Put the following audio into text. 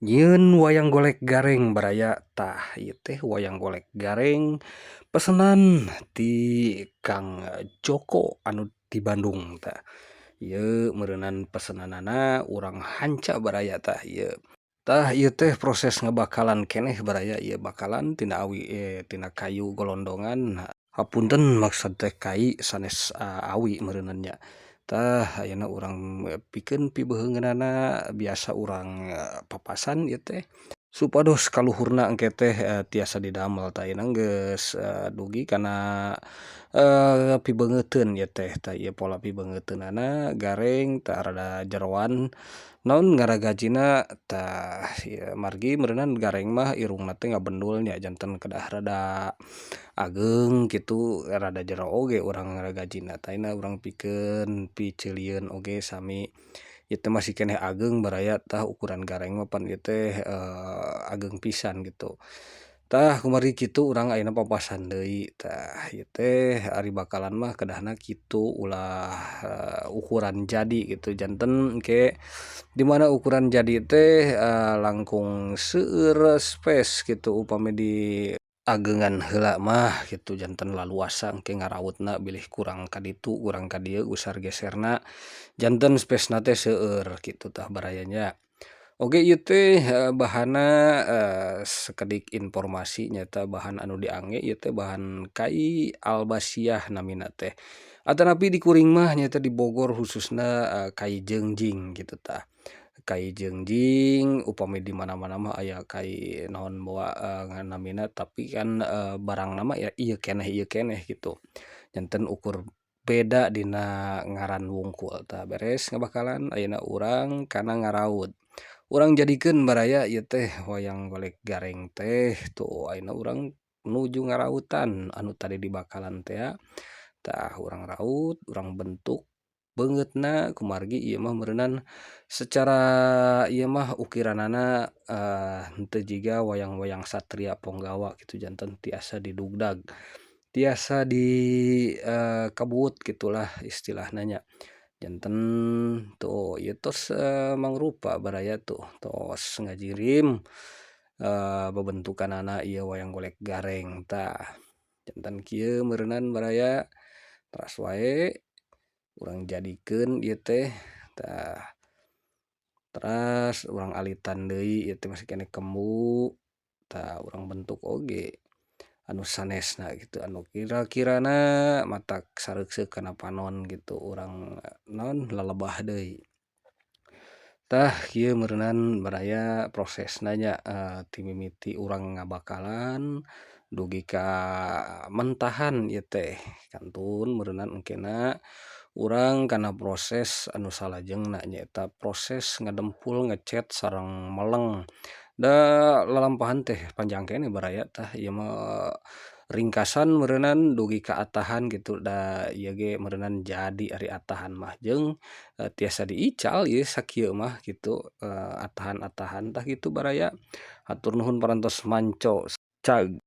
Nyieun wayang golek gareng baraya. Tah, ieu teh wayang golek gareng pesenan ti Kang Joko anu di Bandung. Tah, ieu meureunan pesenanana urang hanca baraya. Tah, ieu, tah, ieu teh proses ngabakalan keneh baraya. Ieu bakalan tina awi, tina kayu golondongan, hapunten, maksud teh kai sanes awi meureunan nya. Tah, ayeuna urang pikeun pibeheungeunana biasa urang papasan ieu teh supados kaluhurna engke teh tiasa didamel. Tah, ayeuna geus dugi kana pibeungeuteun ieu teh. Tah, ieu pola pibeungeuteunana gareng tah, rada jeroan naon ngaragajina. Tah, ieu margi meureunan gareng mah irungna teh ngabendul nya, janten kedah rada ageung kitu, rada jero oge urang ngaragajina. Tah, ayeuna urang pikeun piceulieun oge sami ieu teh masih keneh ageung baraya. Tah, ukuran gareng mah pan ieu teh ageung pisan gitu. Tah, kumargi kitu urang ayeuna papasan deui. Tah, ieu teh ari bakalan mah kedahna kitu, ulah ukuran jadi gitu, janten engke di mana ukuran jadi teh langkung seueur space gitu upami di ageungan heula mah gitu, janten laluasa engke ngarautna bilih kurang ka ditu kurang ka dieu usar geserna, janten spacena teh seueur kitu. Tah, baraya nya. Oge ieu teh bahanna, sakedik informasi, nyaeta bahan anu diangge ieu teh bahan kai albasiah namina teh, atanapi di kuring mah nyaeta di Bogor khususna kai jengjing gitu. Tah, kai jengjing, upami di mana-mana mah aya kai naon bawa namina, tapi kan barangna mah ieu keneh gitu, janten ukur beda dina ngaran wungkul. Tah, beres ngabakalan, ayeuna urang kana ngaraut, urang jadikeun baraya ieu teh wayang golek gareng teh. Tuh, ayeuna urang nuju ngarautan anu tadi dibakalan tea. Tah, urang raut, urang bentuk beungeutna kumargi ieu mah meureunan secara ieu mah ukiranana henteu jiga wayang-wayang satria ponggawa kitu, janten tiasa didugdag, tiasa di kabuut gitulah istilahna nya. Janten tuh ieu tos mangrupa baraya. Tuh, tos ngajirim babentukanana ieu wayang golek gareng. Tah, janten kieu meureunan baraya, teras wae urang jadikeun ieu teh. Tah, teras urang alitan deui, ieu teh masih keneh kembu. Tah, urang bentuk oge anu sanesna gitu, anu kira-kirana matak sareukseuk kana panon gitu, urang naon lalebah deui. Tah, kieu meureunan baraya prosesna nya, ti mimiti urang ngabakalan dugi ka mentahan ieu teh. Kantun meureunan engkena urang kana proses anu salajengna, nyaeta proses ngadempul, ngecet sareng meleng, da lalampahan teh panjang keneh baraya. Tah, ieu mah ringkasan meureunan dugi ka atahan gitu, da ieu ge meureunan jadi ari atahan mah jeung tiasa diical ieu sakieu mah kitu, atahan-atahan. Tah, kitu baraya, hatur nuhun parantos manco cag.